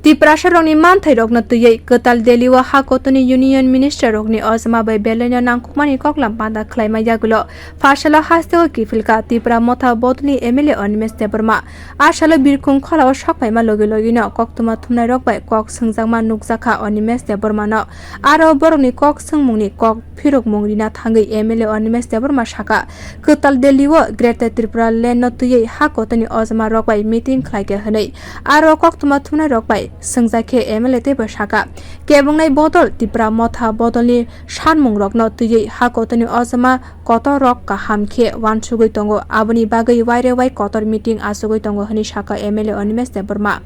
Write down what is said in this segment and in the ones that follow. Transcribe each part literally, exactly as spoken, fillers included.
Tiprasarokni manthairokno twiwi kwtal Delhi-o ha kotorni Union Minister-rokni ojma bai belaino nangkukmani koklam panda khlaima yagulo pharsalo hasteo kiphilka Tipra Motha bodolni M L A Animesh Debbarma. A salo birkhung kholao sokphaima logi logino koktwma thumnairok bai kok swngjakma nukjakha Animesh Debbarmano. Aro borokni kok swngmungni kok phirokmung rina thangwi M L A Animesh Debbarma sakha, kwtal Delhi-o Greater Tripura Land-no twiwi ha kotorni ojma rok bai meeting khlaikha hwnwi. Aro koktwma thumnairok bai swngjakhe M L A teibo sakha, kebongnai bodol Tipra Motha bodolni sanmungrokno twiwi ha kotorni ojma kotor rok kaham khe uansugwi tongo, aboni bagwi waire wai kotor meeting achugwi tongo hwnwi sakha M L A Animesh Debbarma.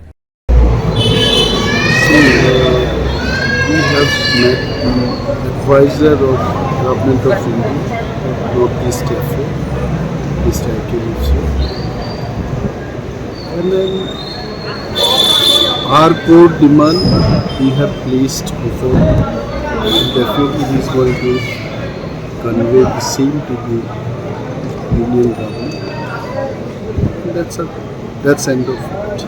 We have met the advisor of Government of India, Northeast F O, Mister A K Mishra. And then our core demand we have placed before. Definitely he is going to convey the same to the Union Government. That's a, that's end of it.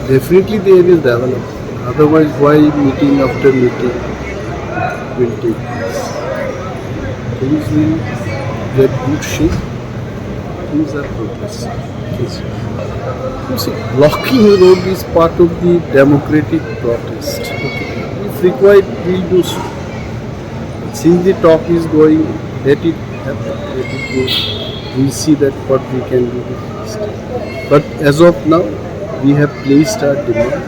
Definitely they will develop. Otherwise, why meeting after meeting will take place? Things will get good shape. Things are progressing. Yes. You see, blocking road is part of the democratic protest. If required, we'll do so. Since the talk is going, let it happen, let it go. We'll see that what we can do next. But as of now, we have placed our demand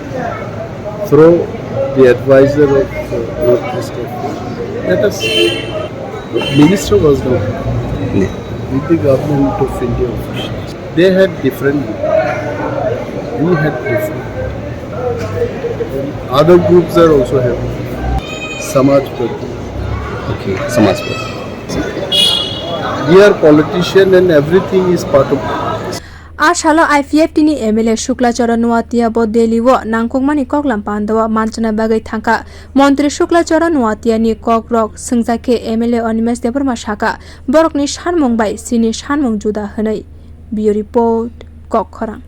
through the advisor of uh, Northeast F O. Let us, minister was not with the Government of India officials. They had different view. We had different. Other groups are also having. Samaj Party. Okay, Samaj Party. We are politician and everything is part of politics. A salo I P F T ni M L A Shukla Charan Noatia bo Delhi o nangkukmani koklam pandao manchana bagwi thangkha. Montri Shukla Charan Noatia ni kok rok swngjak khe M L A Animesh Debbarma sakha, borokni sanmung bai chini sanmung juda hwnwi. Bureau Report, Kokkhorang.